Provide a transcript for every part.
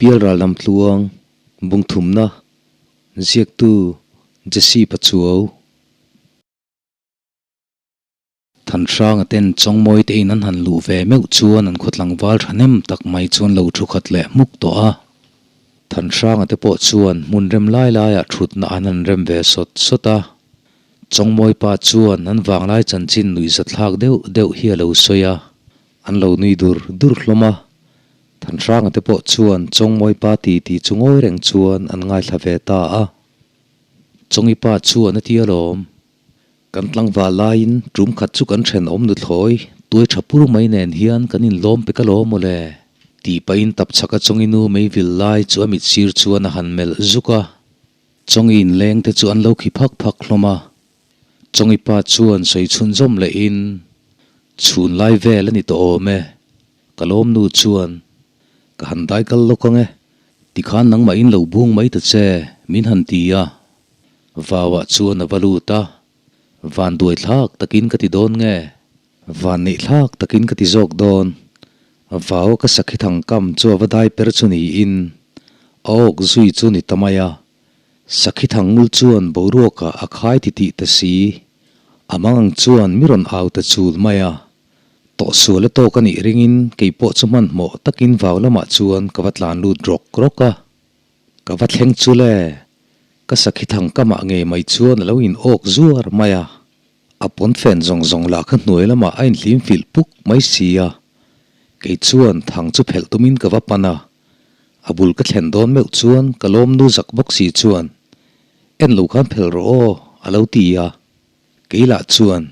Pialral Lamtluang, Bungthumna, Ziaktu, Jesse Pachuau. Thanhranga ten Chawngmawi te in an han luh ve meuh chuan an khawtlangval thahnem tak mai chuan lo thu khat leh hmuk tawh a. Thanhranga te pawh chuan hmun rem lai laiah thutna an han rem ve sawt sawt a. Chawngmawi pa chuan an vanglai chanchin nuihzathlak deuh deuh hi a lo sawi a, an lo nui dur dur hlawm a. Thanhranga te pawh chuan Chawngmawi pa titi chu ngawi reng chuan an ngaithla ve ta a. Chawngi pa chuan a ti alawm. Kan tlangval laiin tum khat chu kan thenawm nuthlawi tuai tha pur mai nen hian kan inlawm pe ka lawm aw le tih pahin tapchhak a Chawngi nu meivil lai chu a mit sir chuan a han melh zuk a. Chawngi inleng te chu an lo khi phak phak hlawm a. Chawngi pa chuan sawi chhunzawm lehin, Chhun lai vel a ni tawh awm e. Ka lawm nu chuan, Ka han dai kal lawk ang e. Tikhan nangmah in lo bung mai ta che, min han ti a. Vauah chuan a va lut a, Van duai thlak takin ka ti dawn nge? Van neih thlak takin ka ti zawk dawn. Vau ka sakhi thang kam chu a va dai per chu niin a awk zui chu ni ta mai a. Sakhi thang ngul chuan boruakah a khai ti tih ta si. A mang ang chuan mi rawn au ta chul mai a. Tawhsual a tawk a nih ringin kei pawh chu hmanhmawh takin vau lamah chuan ka va tlan lut rawk rawk a. Ka va thleng chu le, ka sakhi thang kamah ngei mai chuan a lo in awk zuar mai a. A pawnfen zawng zawng lah kha hnuai lamah a inhlim filh puk mai si a. Kei chuan thang chu phelh tumin ka va pan a. A bul ka thlen dawn meuh chuan ka lawm nu zak bawk si chuan, En lo khan phelh rawh aw, a lo ti a. Kei lah chuan,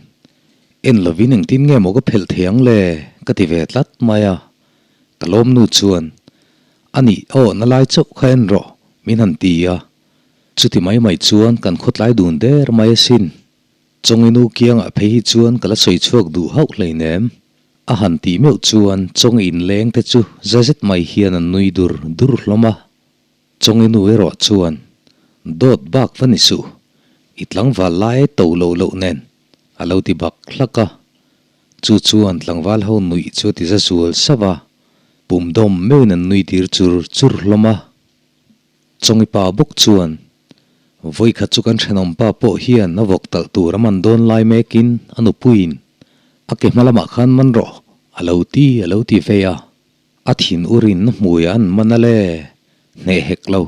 En lovin engtin nge maw ka phelh thei ang le? ka ti ve tlat mai a. Ka lawm nu chuan, A nih aw na lai chauh kha en rawh, min han ti a. Chuti mai mai chuan kan khawtlai dun der mai asin. Chawnginu kiangah phei hi chuan ka la sawi chhuak duh hauh hleinem. A han tih meuh chuan Chawng inleng te chu za zet mai hian an nui dur dur hlawm a. Chawnginu erawh chuan, Dawt bak va ni suh, i tlangval lai to loh loh nen, a lo ti bak hlak a. Chu chuan tlangval ho nuih chu a ti za zual sauh a, pum dawm meuhin an nui tir chur chur hlawm a. Chawngi pa bawk chuan, Vawikhat chu kan thenawm pa pawh hian a vawk talh tur a man dawn lai mekin a nupuiin a ke hma lamah khan man rawh a lo ti a lo ti vei a. A thin urin hmui an man a le, hneh hek lo,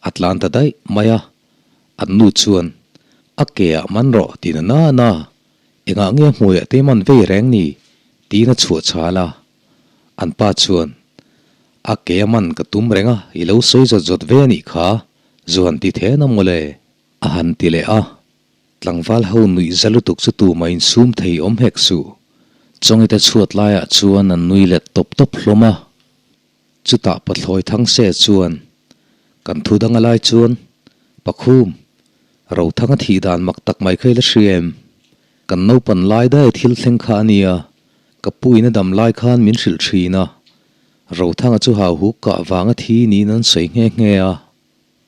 a tlan ta daih mai a. An nu chuan, A ke ah man rawh ti na na na, engah nge hmuiah te man vei reng ni? tiin a chhuah chhal a. An pa chuan, A ke a man ka tum reng a, i lo sawi zawt zawt ve a nih kha, zu han ti then a mawle, a han ti leh a. Tlangval ho nuih za lutuk chu tumah insum thei awm hek suh. Chawngite chhuat laiah chuan an nui let tawp tawp hlawm a. Chutah Pathlawi Thangse chuan, Kan thu dang a lai chuan, Pakhum, Rothang a thih dan mak tak mai kha i la hria em? Kan naupan lai daia thil thleng kha a nia, ka pu in a dam lai khan min hrilh thin a. Rothanga chu hau huk kah vanga thi niin an sawi nghe nghe a.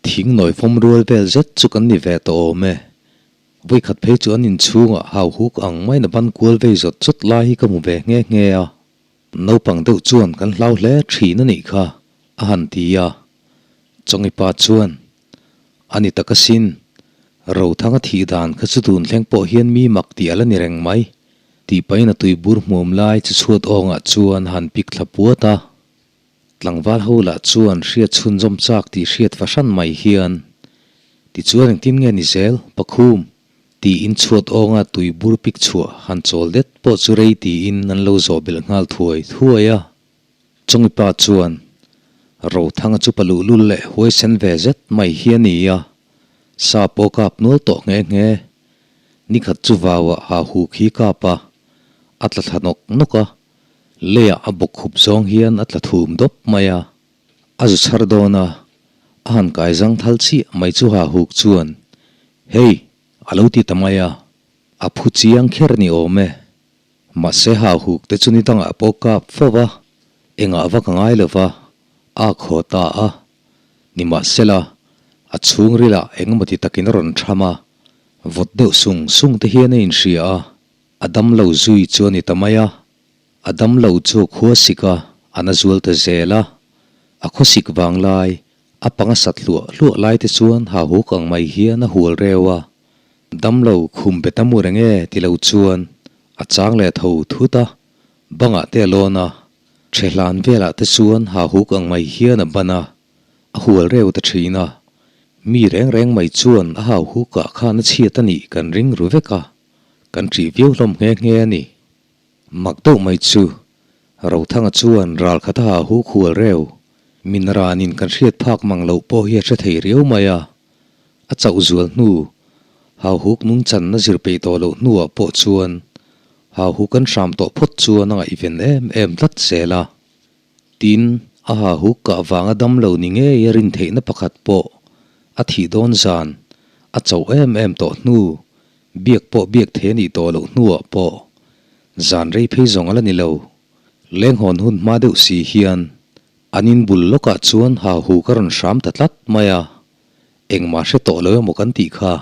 Thing nawi fawm rual vel zet chu kan ni ve tawh awm e. Vawikhat phei chu an inchhungah hau huk ang maiin a ban kual vei zawt zawt lai hi ka hmu ve nghe nghe a. Naupang deuh chuan kan hlau hle thin a nih kha, a han ti a. Chawngi pa chuan, A ni tak asin, Rothanga thih dan kha chu tun thleng pawh hian mi mak tih a la ni reng mai, tih pahin a tuibur hmuam lai chu chhuat awngah chuan a han pik thla puat a. Tlangval ho lah chuan hriat chhunzawm chak tih hriat fahran mai hian, Tichuan engtin nge ni zel, Pakhum? tiin chhuat awnga tui bur pik chhuah han chawl det pawh chu rei tiin an lo zawh belh nghal thuai thuai a. Chawngi pa chuan, Rothanga chu pa luhlul leh huaisen ve zet mai hi a ni a, sa pawh kap nual tawh nghe nghe. Nikhat chu vauah ha hu khi kap a, a tla thla nawk nawk a, Leiah a bawk khup zawng hian a tla thum dawp mai a, a zu chhar dawn a, a han kai zang thal chiah mai chu ha huk chuan, Hei! a lo ti ta mai a, a phu chiang kher ni awm e. Mahse ha huk te chu ni dangah pawh kap fo va, engah va ka ngai lo va, a khaw ta a. Nimahsela, a chhungrilah engemaw ti takin a rawn tham a, vawt deuh sung sung te hian a inhria a. A damlo zui chu a ni ta mai a, a damlo chu khua sik a, a na zual ta zel a. A khawsik vang lai, a panga sat hluah hluah lai te chuan hahuk ang mai hian a hual reu a. Damlo khum bet a mu reng e ti lo chuan a chang leh tho thut a, bangah te a lawn a, ṭhehlan velah te chuan hahuk ang mai hian a ban a, a hual reu ta ṭhin a. Mi reng reng mai chuan a hauhukah khan a chhiat a nih kan ring ru vek a, kan ṭih viau hlawm nghe nghe a ni. Mak deuh mai chu, Rothanga chuan ral khat a hahuk hual reu, min ranin kan hriat phak mang loh pawh hi a hre thei riau mai a. A chauh zual hnu, hauhuk nungchanna zir peih tawh loh hnuah pawh chuan hauhuk an hram tawh phawt chuan a ngaihven em em tlat zel a. Tin, a hahuk kah vanga dam lo ni ngei a rin theihna pakhat pawh a thih dawn zan, a chauh em em tawh hnu, biak pawh biak thei a nih tawh loh hnuah pawh zan rei phei zawng a la ni lo. Lenghawn hun hma deuh si hian an in bul lawkah chuan hahuk a rawn hram ta tlat mai a, engmah hre tawh lo emaw kan tih kha.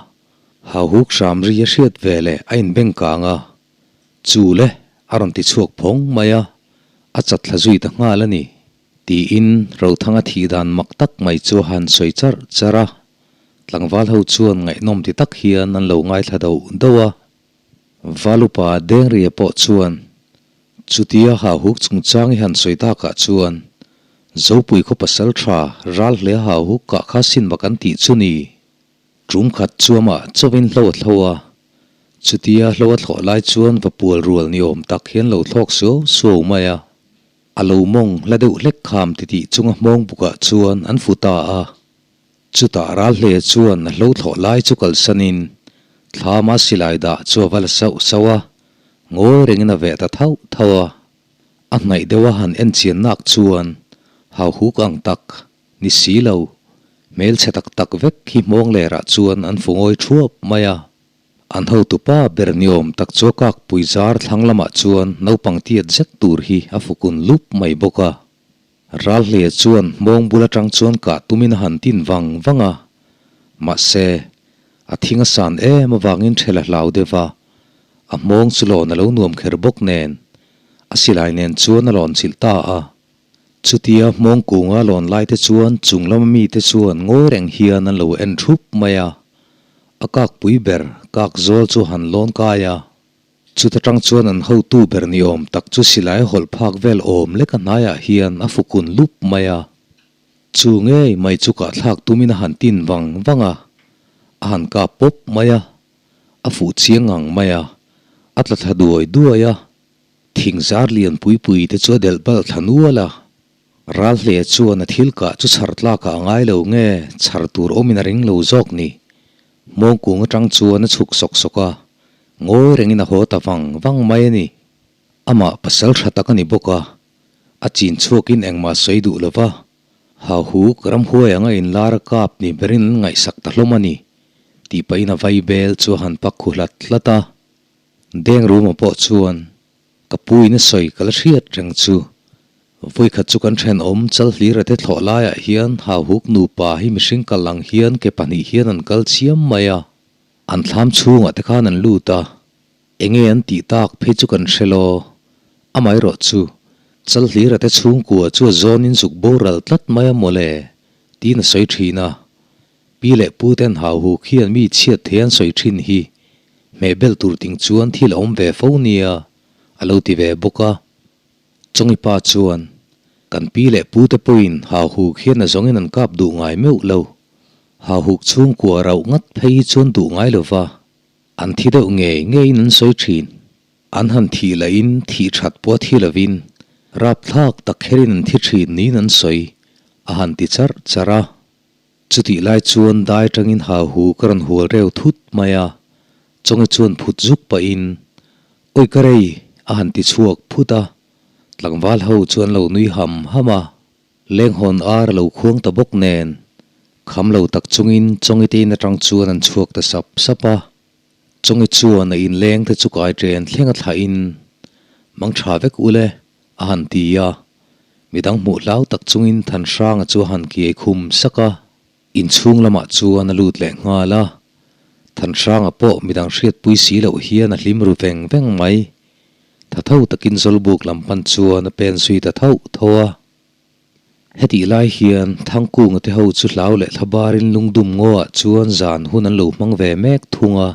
Hahuk hram ri a hriat ve leh a inbeng kang a, Chu le, a rawn ti chhuak phawng mai a, a chat thla zui ta nghal a ni, tiin Rothanga thih dan mak tak mai chu a han sawi charh charh a. Tlangval ho chuan ngaihnawm ti tak hian an lo ngaithla doh doh a. Valupa Dengria pawh chuan chutia hahuk chungchang i han sawi takah chuan Zopui khaw pasal tha ral hle hahuk kah kha sin mak an tih chu ni. Tum khat chu amah chauhin hlo a thlo a, chutia hlo a thlawh lai chuan va pual rual ni awm tak hian lo thlawk suau suau mai a. A lo mawng hla deuh hlek kham titih chunga hmawng bukah chuan an fu ta a. Chutah ral hle chuan a hlo thlawh lai chu kalsanin thlama silai dah chu a va la sauh sauh a, ngawi rengin a veh ta thauh thauh a. A hnaih deuha han en chian nak chuan hauhuk ang tak Ni si lo, hmelchhe tak tak vek hi hmawng lerah chuan an fu ngawi thuap mai a. An hotupa ber ni awm tak chu a kakpui zar thlang lamah chuan naupang tiat zet tur hi a fukun lup mai bawk a. Ralhleia chuan hmawng bul atang chuan kah tumin a han tin vang vang a. Mahse, a thing a san em avangin ṭhel a hlau deuh a, a hmawng chu lawn a lo nuam kher bawk nen, a silai nen chuan a lawn chilh ta a. Chutia hmawng kunga lawn lai te chuan chung lama mite chuan ngawi reng hian an lo en thup mai a, a kak pui ber kak zawl chu han lawn kai a. Chuta tang chuan an hotu ber ni awm tak chu silai hawlh phak vel awm lek a hnaiah hian a fukun lup mai a. Chu ngei mai chu kahthlak tumin a han tin vang vang a, a han kap pawp mai a, a fuh chiang ngang mai a, a tla thla duai duai a. Thing zar lian pui pui te chu a delh balh thla nual a, ral hle chuan a thil kah chu chhar tlakah a ngai lo nge chhar tur awmin a ring lo zawk ni. Hmawngkung atang chuan a chhuk sawk sawk a, ngawi rengin a haw ta vang vang mai a ni. Amah pasal tha tak a ni bawk a, a chin chhuakin engmah sawi duh lo va, hauhuk ramhuai anga inlar a kap ni berin an ngaihsak ta hlawm a ni, tih pahin a vaibel chu a han pak khu hlat hlat a. Deng Ruma pawh chuan ka pu in a sawi ka la hriat reng chu. Vawikhat chu kan thenawm chal hlir a te thlawh laiah hian Hauhuk nupa hi mihring kal ang hian ke pahnih hian an kal chiam mai a. An thlam chhungah te khan an lut a, enge an tih tak phei chu kan hre law. Amaherawh chu chal hlir a te chhungkua chu a zawnin zuk boral tlat mai a mawle tiin a sawi thin a. Pi leh pu ten Hauhuk hian mi chhiat thei an sawi thin hi Hmeh belh tur ting chuan thil a awm ve fo nia, a lo ti ve bawk a. Chawngi pa chuan, Kan pi leh pu te pawhin hauhuk hian a zawngin an kap duh ngai meuh lo. Hauhuk chhungkua rauh ngat phei hi chuan duh ngai lo va, an thi deuh ngei ngeiin an sawi thin. An han thih lahin thih that pawh a thi lovin rapthlak tak kherin an thi thin niin an sawi, a han ti charh charh a. Chutih lai chuan dai tangin hauhu ka rawn hual reu thut mai a, Chawnge chuan phut zuk pahin, Awi ka rei! a han ti chhuak phut a, tlangval ho chu an lo nui ham ham a, lenghawn ar a lo khuang ta bawk nen, kham lo tak chungin Chawngi te in atang chuan an chhuak ta sap sap a, Chawngi chuan a inleng te chu kai ṭen thleng a thlahin, Mang ṭha vek ule! a han ti a, midang hmuh hlau tak chungin Thanhranga chu a han kiai khum sak a, inchhung lamah chuan a lut leh nghal a, Thanhranga pawh midang hriatpui si loh hian a hlim ru veng veng mai. Tha tho takin Zawlbuk lam pan chuan a pen zui ta thauh tho a. Hetih lai hian Thangkunga te ho chu hlau leh thlabarin lungdum ngawah chuan zan hun an lo hmang ve mek thung a.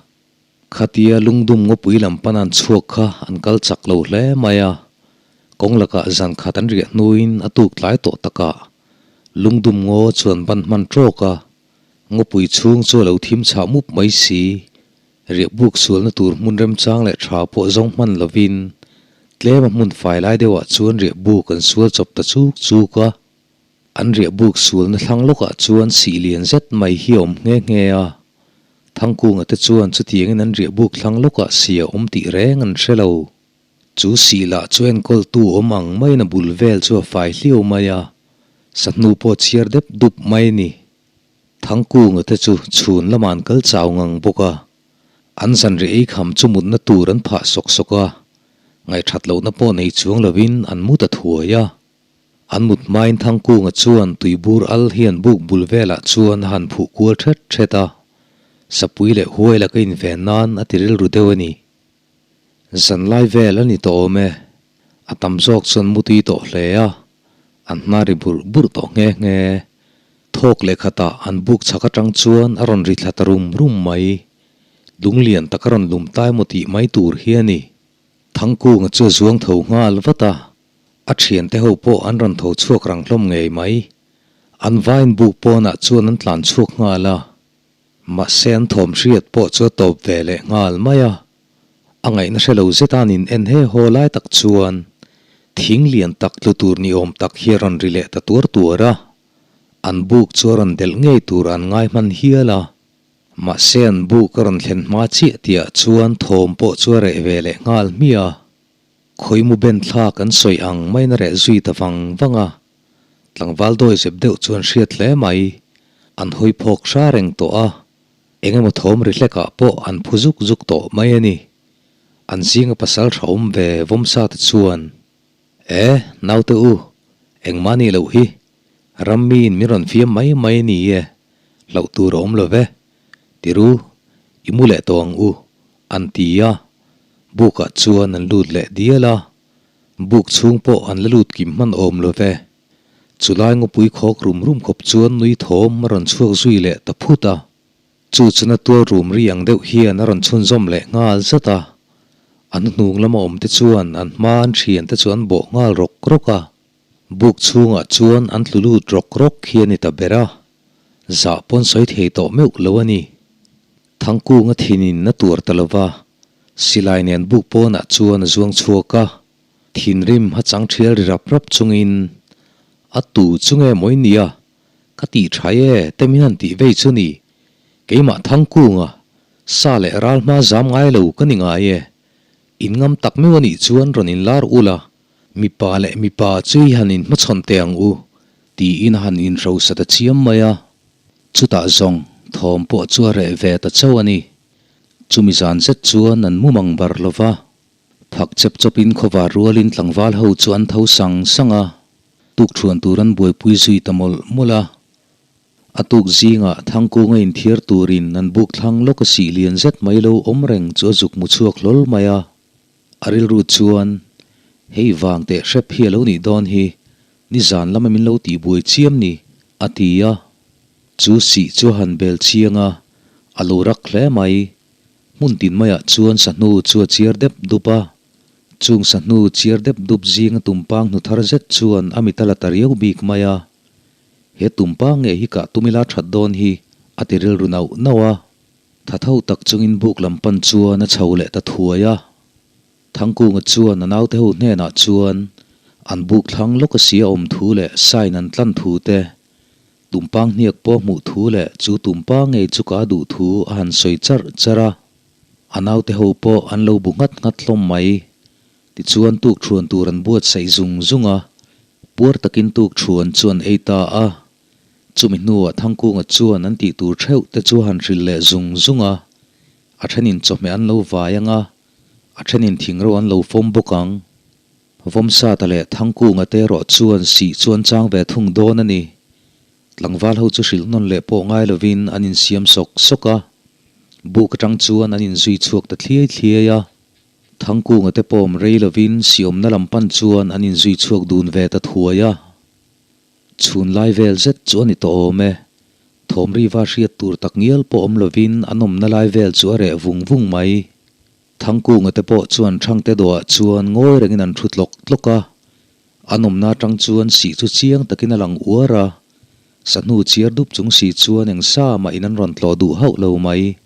Khatia lungdum ngawpui lam pan an chhuak kha an kal chak lo hle mai a. Kawng lakah zan khat an riah hnuin a tuk tlai tawh takah lungdum ngaw chu an ban hman tawk a. Ngawpui chhung chu a lo thim chhah mup mai si. Riahbuk sualna tur hmun remchang leh tha pawh zawng hman lovin tlema hmun fai lai deuhah chuan riahbuk an sual chawp ta chuk chuk a. An riahbuk sualna thlang lawkah chuan sih lian zet mai hi a awm nghe nghe a. Thangkunga te chuan chutiangin an riahbuk thlang lawkah si a awm tih reng an hre lo. Chu sih lah chu enkawltu awm ang maiin a bul vel chu a fai hliau mai a, sahnu pawh chhiar dep dup mai a ni. Thangkunga te chu chhun lamah an kal chau ngang bawk a, an zanriah ei kham chu mutna tur an phah sawk sawk a, ngaihthat lohna pawh nei chuang lovin an mu ta thuai a. An mut hmain Thangkunga chuan tuibur al hian buk bul velah chuan a han phuh kual thet thet a, sapui leh huai laka inven nan a ti rilru deuh a ni. Zanlai vel a ni tawh awm e, a tam zawk chuan mutui tawh hle a, an hna ri burh burh tawh nghe nghe. Thawk leh khatah an buk chhak atang chuan a rawn ri thla ta rum rum mai. Lunglian tak a rawn lum tai maw tih mai tur hi a ni. Thangkunga chu a zuang tho nghal vat a, a thiante ho pawh an rawn tho chhuak rang hlawm ngei mai. An vain buk pawnah chuan an tlan chhuak nghal a. Mahse an thawm hriat pawh chu a tawp ve leh nghal mai a, a ngaihna hre lo zet a nin en he haw lai tak chuan thing lian tak tlu tur ni awm tak hi a rawn ri leh ta tuar tuar a, an buk chu a rawn delh ngei tur an ngai hman hial a. Mahse an buk a rawn thlen hma chiah tihah chuan thawm pawh chu a reh ve leh nghal hmiah a, khawimu ben thlak an sawi ang maiin a reh zui ta vang vang a. Tlangval dawi zep deuh chuan hriat hle mai. An hawi phawk hra reng tawh a, eng emaw thawm ri hlekah pawh an phu zuk zuk tawh mai a ni. An zinga pasal tha awm ve Vawmsa te chuan, E, naute u, engmah nih loh hi, ram miin min rawn fiam mai mai a ni e, hlauh tur a awm lo ve, tiru, i mu leh tawh ang u, an ti a, bukah chuan an lut leh dial a. Buk chhung pawh an la lut kim hman awm lo ve. Chulai ngawpui khawk rum rum khawp chuan nui thawm a rawn chhuak zui leh ta phut a. Chu chuna tual rum ri ang deuh hian a rawn chhunzawm leh nghal zat a. A hnuhnung lama awm te chuan an hma an thian te chu an bawh nghal rawk rawk a. Buk chhungah chuan an tlu lut rawk rawk hi a ni ta ber a. Zah pawn sawi thei tawh meuh lo a ni. Thangkunga thinin a tuar ta lo va, silai nen buk pawnah chuan a zuang chhuak a, thinrim ha chang thial ri rap rap chungin, A tu chu nge mawi nia, ka tih tha e te min han tih vei chu ni, keimah Thangkunga, sa leh ral hma zam ngai lo ka ni ngai e, in ngam tak meuh a nih chuan rawn inlar ula, mipa leh mipa chu i han inhmachhawn teh ang u, tiin a han inhrosa ta chiam mai a. Chutah zawng thawm pawh chu a reh ve ta chauh a ni. Chumi zan zet chuan an mumang bar lo va, phak chep chawpin khawvar rualin tlangval ho chu an tho sang sang a, tukṭhuan tur an buaipui zui ta mawlh mawlh a. A tuk zingah Thangkunga inthiar turin an buk thlang lawk a sih lian zet mai lo awm reng chu a zuk mu chhuak hlawl mai a. A rilru chuan, Hei vang teh hrep hi a lo nih dawn hi, nizan lama min lo tihbuai chiam ni, a ti a. Chu sih chu a han bel chiang a, a lo rak hle mai. Hmun tin maiah chuan sahnu chu a chiar dep dup a. Chung sahnu chiar dep dup zinga tumpang hnu thar zet chuan a mit a la ta riau bik mai a. He tumpang nge hi kah tum ila that dawn hi, a ti rilru nauh nauh a. Tha tho tak chungin buk lam pan chuan a chho leh ta thuai a. Thangkunga chuan a naute ho hnenah chuan an buk thlang lawk a sia awm thu leh sign an tlan thu te, tumpang hniak pawh hmuh thu leh chu tumpang ngei chu ka duh thu a han sawi charh charh a. A naute ho pawh an lo bu nghat nghat hlawm mai. Tichuan tukṭhuan tur an buatsaih zung zung a, puar takin tukṭhuan chu an ei ta a. Chumi hnuah Thangkunga chuan an tih tur theuh te chu a han hrilh leh zung zung a, a thenin chawhmeh an lo vai ang a, a thenin thingro an lo fawm bawk ang. Vawmsata leh Thangkunga te erawh chuan sih chu an chang ve thung dawn a ni. Tlangval ho chu hrilh nawn leh pawh ngai lovin an insiam sawk sawk a, buk atang chuan an inzui chhuak ta thliai thliai a. Thangkunga te pawm rei lovin siawmna lam pan chuan an inzui chhuak dun ve ta thuai a. Chhun lai vel zet chu a ni tawh awm e. Thawm riva hriat tur tak ngial pawh awm lovin an awmna lai vel chu a reh vung vung mai. Thangkunga te pawh chuan Thangte dawhah chuan ngawi rengin an thu tlawk tlawk a. An awmna atang chuan sih chu chiang takin a lang uar a. Sahnu chiar dup chung si chuan eng sa mah in an rawn tlawh duh hauh lo mai.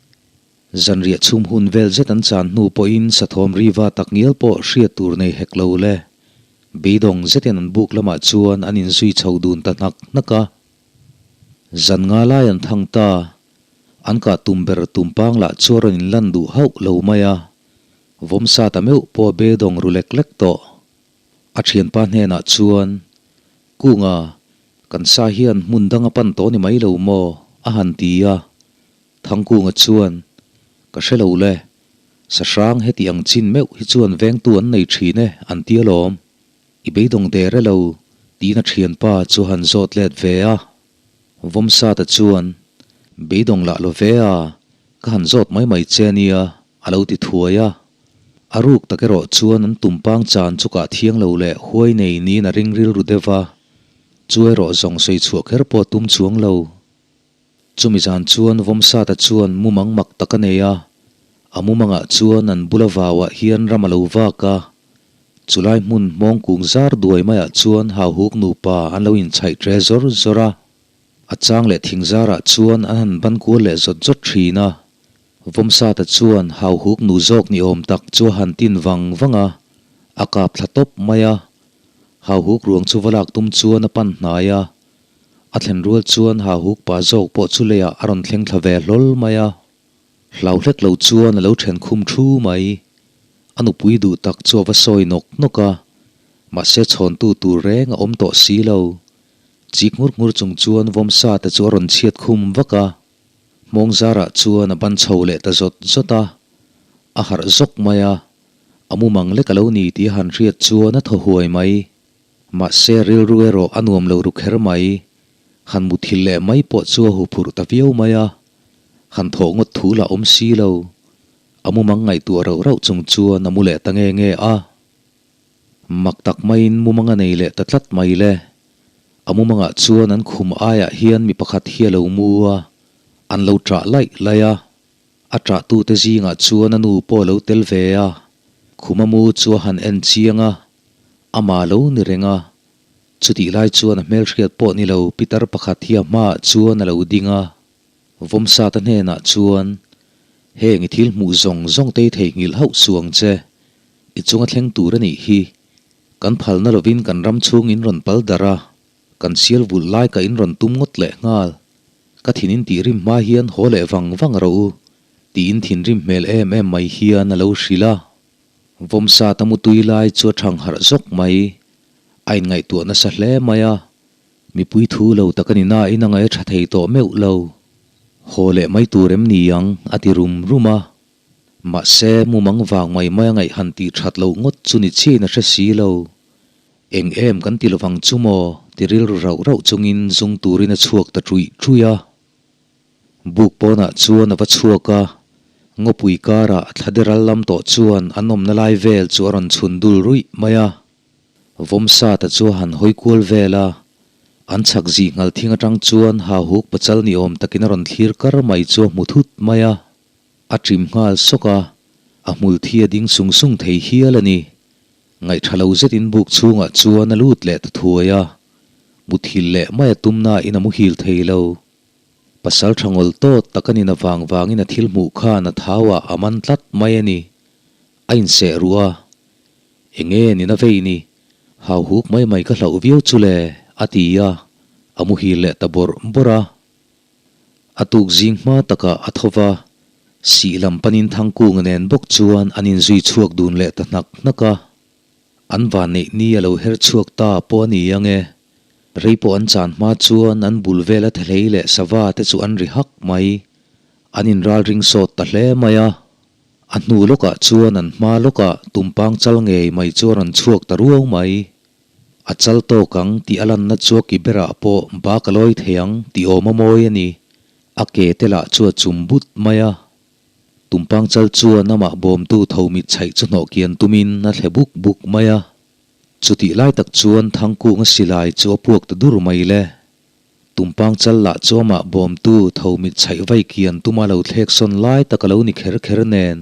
Zanriah chhum hun vel zet an chan hnu pawhin sathawm riva tak ngial pawh hriat tur nei hek lo le. Beidawng zetin an buk lamah chuan an inzui chho dun ta hnak hnak a. Zan nga lai an thang ta. An kah tum ber tumpang lah chu a rawn inlan duh hauh lo mai a. Vawmsa ta meuh pawh a beidawng ru lek lek tawh. A thianpa hnenah chuan, Kunga, kan sa hian hmun dang a pan tawh ni mai lo maw? a han ti a. Thangkunga chuan, Ka hre lo le, sahrang heti ang chin meuh hi chuan vengtu an nei thin e, an ti alawm. I beidawng der e lo, tiin a thianpa chu han zawt let ve a. Vawmsata chuan, Beidawng lah lo ve a, ka han zawt mai mai che ania, a lo ti thuai a. A ruk tak erawh chuan an tumpang chan chu kah thiang lo leh huai nei niin a ring rilru deuh va, chu erawh zawng sawi chhuah kher pawh tum chuang lo. Chumi zan chuan Vawmsata chuan mumang mak tak a nei a, a mumangah chuan an bula vauah hian ram a lo vak a. Chulai hmun hmawng kung zar duai maiah chuan Hauhuk nupa an lo inchhaih ṭe zawr zawr a. A chang leh thing zarah chuan an han ban kual leh zawt zawt ṭhin a. Vawmsata chuan Hauhuk nu zawk ni awm tak chu a han tin vang vang a, a kap thla tawp mai a. Hauhuk ruang chu va lak tum chuan a pan hnai a. A thlen rual chuan Hahuk pa zawk pawh chu leiah a rawn thleng thla ve hlawl mai a. Hlau hlek lo chuan a lo then khum thu mai. A nupui duh tak chu a va sawi nawk nawk a, mahse chhawntu tur reng a awm tawh si lo. Chik ngur ngur chung chuan Vawmsa te chu a rawn chhiat khum vak a. Hmawng zarah chuan a ban chho leh ta zawt zawt a. A harh zawk mai a, a mumang lek a lo ni tih a han hriat chuan a thaw huai mai. Mahse rilru erawh a nuam lo ru kher mai. Han muthilh leh mai pawh chu a huphurh ta viau mai a. Han thawh ngawt thu lah awm si lo. A mumang ngaihtuah rauh rauh chung chuan a mu leh ta nge nge a. Mak tak maiin mumang a nei leh ta tlat mai le. A mumangah chuan an khum aiah hian mi pakhat hi a lo mu a, an lo ṭah laih laih a. A ṭahtute zingah chuan a nu pawh a lo tel ve a. Khum a mu chu a han en chiang a. Amah lo ni reng a, chutih lai chuan a hmelhriat pawh ni lo pitar pakhat hi a hmaah chuan a lo ding a. Vawmsata hnenah chuan, Heng i thil hmuh zawng zawng te i theihnghilh hauh suh ang che, i chunga thleng tur a nih hi. Kan phalna lovin kan ram chhung in rawn pal darh a, kan sial vulh lai ka in rawn tum ngawt leh nghal. Ka thin in tih rim hma hian haw leh vang vang rawh u, tiin thinrim hmel em em mai hian a lo hrilh a. Vawmsat a mutui lai chu a thang harh zawk mai. A inngaihtuah nasa hle mai a, mipui thu lo tak a ni nain a ngaih a tha thei tawh meuh lo. Haw leh mai tur em ni ang? a ti rum rum a. Mahse, mumang vang mai mai a ngaih han tih that loh ngawt chu ni chiahin a hre si lo. Eng em kan ti lovang chu maw? ti rilru rauh rauh chungin zung turin a chhuak ta ṭuih ṭuih a. Buk pawnah chuan a va chhuak a, ngawpui karah thla deral lam tawh chuan an awmna lai vel chu a rawn chhun dul ruih mai a. Vawmsata chu a han hawi kual vel a, an chhak zih nghal thing atang chuan hahuk pachal ni awm takin a rawn thlir kar mai chu a hmu thut mai a. A ṭim nghal sawk a, a hmul thi a ding sung sung thei hial a ni. Ngaihṭha lo zetin buk chhungah chuan a lut leh ta thuai a, muthilh leh mai a tumnain a muhil thei lo. Pasal tha ngawl tawt tak a nin avang vangin a thil hmuh khan a thau ah a man tlat mai a ni. A inseh ruh a. Enge nin a vei ni? Hau huk mai mai ka hlauh viau chu le, a ti a, a muhil leh ta bawrh bawrh a. A tuk zing hma takah a tho va, sih lam panin Thangkunga nen bawk chuan an inzui chhuak dun leh ta hnak hnak a. An vanneih ni a lo her chhuak ta pawh a ni ang e. Rei pawh an chan hma chuan an bul vela thelei leh sava te chu an ri hak mai. An inral ring sawt ta hle mai a. A hnu lawkah chuan an hma lawkah tumpang chal ngei mai chu a rawn chhuak ta ruau mai. A chal tawk ang tih a lanna chu a ki berah pawh bak a lawi thei ang tih awm a mawi a ni. A ke te lah chu a chum but mai a. Tumpang chal chuan amah bawmtu tho mit chhaih chu hnawh kian tumin a thle buk buk mai a. Chutih lai tak chuan Thangkunga silai chu a puak ta dur mai le. Tumpang chal lah chu amah bawmtu tho mit chhaih vai kian tuma lo thlek sawn lai tak a lo ni kher kher nen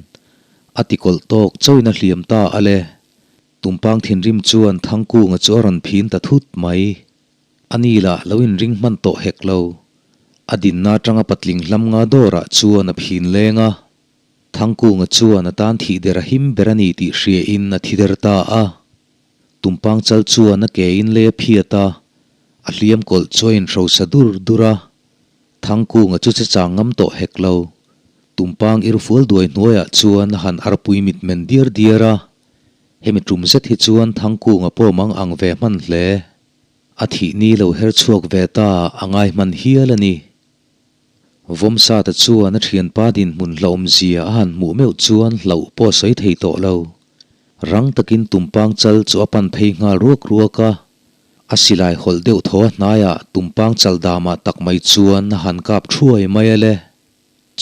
a ti kawlh tawk chauhin a hliam ta a le. Tumpang thinrim chuan Thangkunga chu a rawn phin ta thut mai. A ni lah lo inring hman tawh hek lo. A dinna atanga patling hlam nga dawrah chuan a phin leng a. Thangkunga chuan a tan thih der a him ber a ni tih hriain a thi der ta a. Tumpang chal chuan a ke in lei a phiat a, a hliam kawlh chu a inhrosa dur dur a. Thangkunga chu che chang ngam tawh hek lo. Tumpang irfual duai hnuaiah chuan a han arpui mitmen diar diar a. Hemi tum zet hi chuan Thangkunga pawh mang ang ve hman hle. A thih ni lo her chhuak ve ta a ngai hman hial a ni. Vawmsata chuan a thianpa dinhmun hlauhawmzia a han hmuh meuh chuan hlauh pawh a sawi thei tawh lo. Rang takin tumpang chal chu a pan phei nghal ruak ruak a. A silai hawlh deuh thaw a hnaiah tumpang chal damah tak mai chuan a han kap thuai mai a le.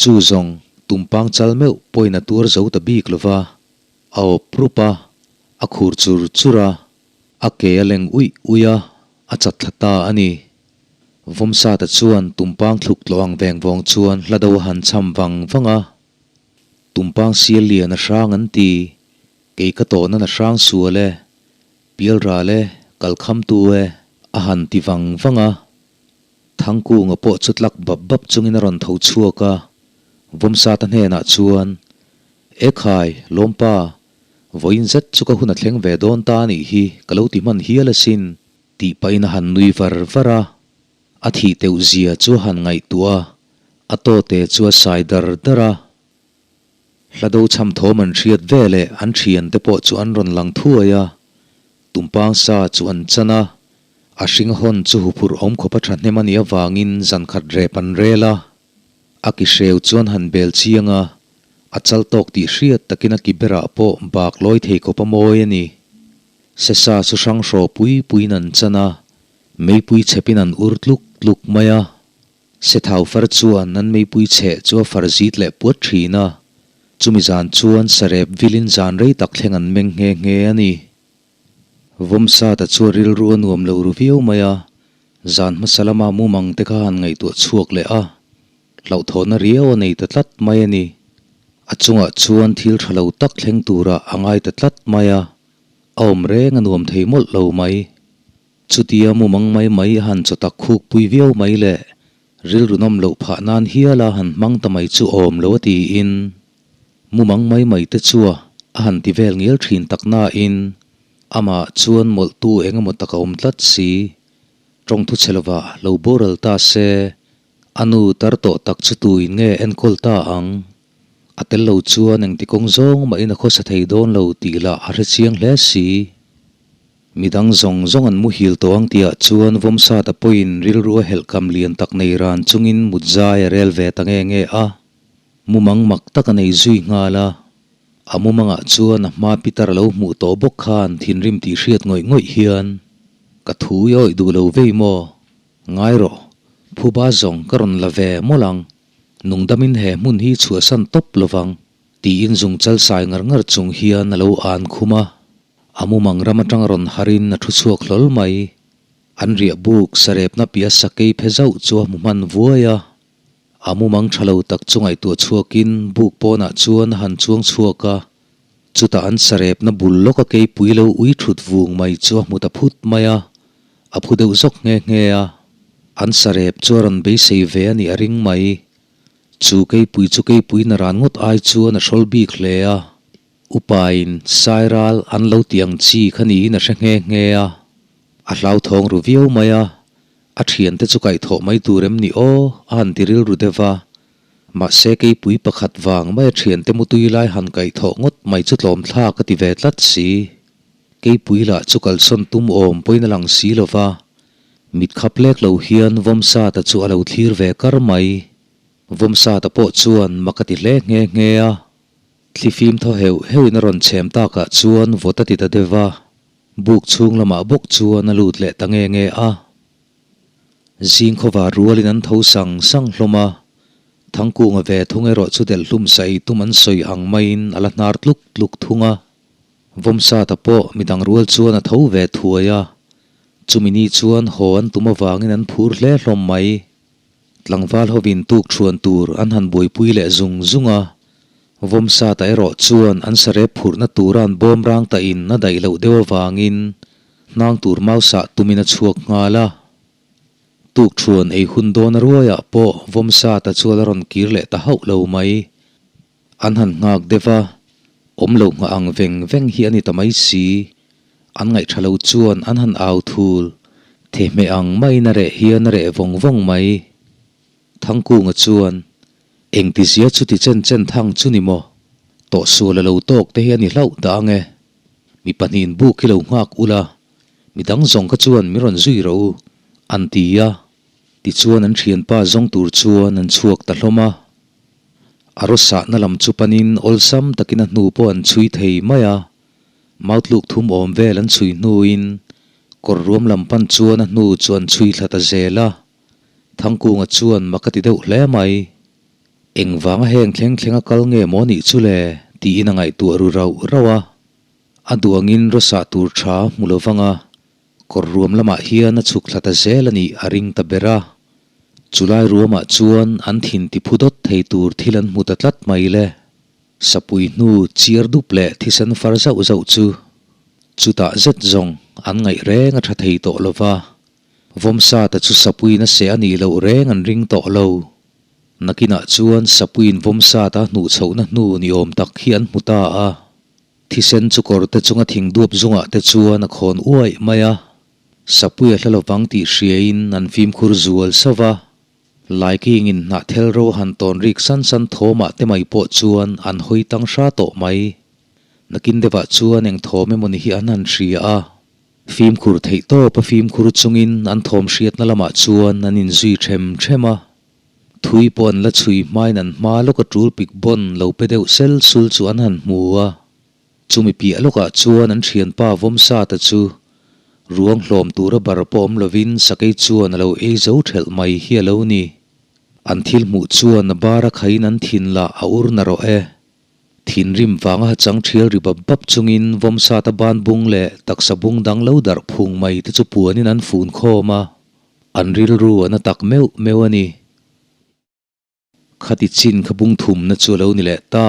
Chu zawng tumpang chal meuh pawhin a tuar zo ta bik lo va. A awp rup a, a khur chur chur a, a ke a leng uih uih a, a chat thla ta a ni. Vawmsata chuan tumpang thluk tlawh ang veng vawng chuan hla do a han cham vang vang a. Tumpang sial lian a hrang an ti, kei ka tawhna na hrang sual e, pial ral e, kal kham tu e, a han ti vang vang a. Thangkunga pawh chu tlak bap bap chungin a rawn tho chhuak a, Vawmsata hnenah chuan, E khai, lawmpa, vawiin zet chu ka hun a thleng ve dawn ta a nih hi, ka lo ti hman hial asin. Tih pahin a han nui var var a, a thih teuh zia chu a han ngaihtuah a, a tawte chu a sai dar dar a. Hla do chham thawm an hriat ve leh an thiante pawh chu an rawn lang thuai a, tumpang sa chu an chan a, a hring hawn chu huphurh awm khawp a thahnem a nih avangin zan khat rep an rel a. A ki hreu chuan han bel chiang a, a chal tawk tih hriat takin a ki berah pawh bak lawi thei khawp a mawi a ni. Sesa chu hrang hraw pui puiin an chan a, meipui chhepin an ur tluk tluk mai a. Sethau far chuan an meipui chheh chu a far zit leh puat thin a, chumi zan chuan sarep vilin zan rei tak thleng an meng nghe nghe a ni. Vawmsata chu a rilru a nuam lo ru viau mai a, zan hmasa lama mumang te kha han ngaihtuah chhuak leh a, hlauhthawhna riau a nei ta tlat mai a ni. A chungah chuan thil tha lo tak thleng turah a ngai ta tlat mai a, a awm reng a nuam thei mawlh lo mai. Chutia mumang mai mai a han chaw tak khuk pui viau mai le, rilru nawm loh phah nan hiala han hmang ta mai chu awm lo a tiin mumang mai mai te chua a han ti vel ngial thin tak nain amah chuan mawlhtu eng emaw tak a awm tlat si. Tawngthu chhe lovah lo boral ta se, a nu tar tawh tak chu tuin nge enkawl ta ang? A tel lo chuan engti kawng zawng mahin a khawsa thei dawn lo tih lah a hre chiang hle si. Midang zawng zawng an muhil tawh ang tihah chuan Vawmsata pawhin rilru a helh kam lian tak nei ran chungin mut zai a rel ve ta nge nge a. Mumang mak tak a nei zui nghal a. A mumangah chuan a hma pitar a lo hmuh tawh bawk khan thinrim tih hriat ngawih ngawih hian, Ka thu i awih duh lo vei maw? Ngai rawh, phuba zawng ka rawn la ve mawlh ang. Nungdamin he hmun hi chhuahsan tawp lovang, tiin zungchal sai ngar ngar chung hian a lo an khum a. A mumang ram atang rawn harin a thu chhuak hlawl mai. An riah buk sarepna piah sakei phe zauh chu a hmu hman vuai a. A mumang tha lo tak chu ngaihtuah chhuakin buk pawnah chuan a han chuang chhuak a. Chutah an sarepna bul lawka keipui lo ui thut vung mai chu a hmu ta phut mai a. A phu deuh zawk nghe nghe a. An sarep chu a rawn beisei ve a nih a ring mai. Chu keipui chu keipui naran ngawt ai chuan a hrawl bik hle a. Upain Sairal an lo ti ang chi kha niin a hre nghe nghe a, a hlauthawng ru viau mai a, a thiante chu kaihthawh mai tur em ni aw a han ti rilru deuh va, mahse keipui pakhat vang mai a thiante mutui lai han kaihthawh ngawt mai chu tlawmthlak a ti ve tlat si. Keipui lah chu kalsawn tum awm pawhin a lang si lo va, mit khap lek lo hian Vawmsata chu a lo thlir ve kar mai. Vawmsata pawh chuan mak a ti hle nghe nghe a. Thlifim thaw heuh heuhin a rawn chhem takah chuan vawt a ti ta deuh a, buk chhung lamah bawk chuan a lut leh ta nge nge a. Zing khawva rualin an tho sang sang hlawm a, Thangkunga ve thung erawh chu delh hlum sa ei tum an sawi ang maiin a la hnar tluk tluk thung a. Vawmsata pawh midang rual chuan a tho ve thuai a, chumi ni chuan haw an tum avangin an phur hle hlawm mai. Tlangval hovin tuk thuan tur an han buaipui leh zung zung a, Vawmsata erawh chuan an sarep phurhna tura an bawm rang ta in a daih loh deuh avangin hnang tur mau sah tumin a chhuak nghal a. Tuk thuan ei hun dawn a ruaiah pawh Vawmsata chuan a rawn kir leh ta hauh lo mai. An han nghak deuh a, awm lo nghah ang veng veng hi a ni ta mai si. An ngaihṭha lo chuan an han au thul, thehmeh ang maiin a reh hian a reh vawng vawng mai. Thangkunga chuan, Engtizia chuti chen chen thang chu ni maw? Tawhsual a lo tawk te hi a ni hlauh dah ang e. Mi pahnihin buk hi lo nghak ula, mi dang zawng kha chuan min rawn zui rawh u, an ti a. Tichuan an ṭhianpa zawng tur chuan an chhuak ta hlawm a. A rawsahna lam chu panin awlsam takin a hnu pawh an chhui thei mai a, mautluk thum awm vel an chhui hnuin kawr ruam lam pan chuan a hnu chu an chhui thla ta zel a. Thangkunga chuan mak a ti deuh hle mai. Engvanga heng thleng thleng a kal nge maw nih chu le? tiin a ngaihtuah ru rauh rauh a. A duangin rawsah tur tha hmu lo vang a, kawr ruam lamah hian a chhuk thla ta zel a nih a ring ta ber a. Chulai ruamah chuan an thin ti phu dawt thei tur thil an hmu ta tlat mai le. Sapui hnu chiar dup leh thisen far zauh zauh chu chutah zet zawng an ngaih reng a tha thei tawh lo va. Vawmsata chu sapuiin a seh a nih loh reng an ring tawh lo. Nakinah chuan sapuiin Vawmsata hnuh chhohna hnu ni awm tak hi an hmu ta a. Thisen chu kawrte chunga thing duap zungah te chuan a khawn uaih mai a. Sapui a hla lovang tih hriain an fimkhur zual sauh va, Laikingin hnahthel ro han tawn rik san san thawmah te mai pawh chuan an hawi tang hra tawh mai. Nakin deuhah chuan eng thawm emawni hi an han hria a, fimkhur theih tawp a fimkhur chungin an thawm hriatna lamah chuan an inzui them them a. Thui pawh an la chhui hmain an hma lawka tul pik bawn lo pe deuh sel sul chu an han hmu a. Chumi piah lawkah chuan an thianpa Vawmsata chu ruang hlawm tura bar pawh awm lovin sakei chuan a lo ei zo thelh mai hi a lo ni. An thil hmuh chuan a bar a khaiin an thin lah a ur na rawh e. Thinrim vanga ha chang thial ri bap bap chungin Vawmsata ban bung leh taksa bung dang lo darh phung mai te chu puanin an fun khawm a, an rilru a na tak meuh meuh a ni. Khati chin kha bung thumna chu a lo ni leh ta.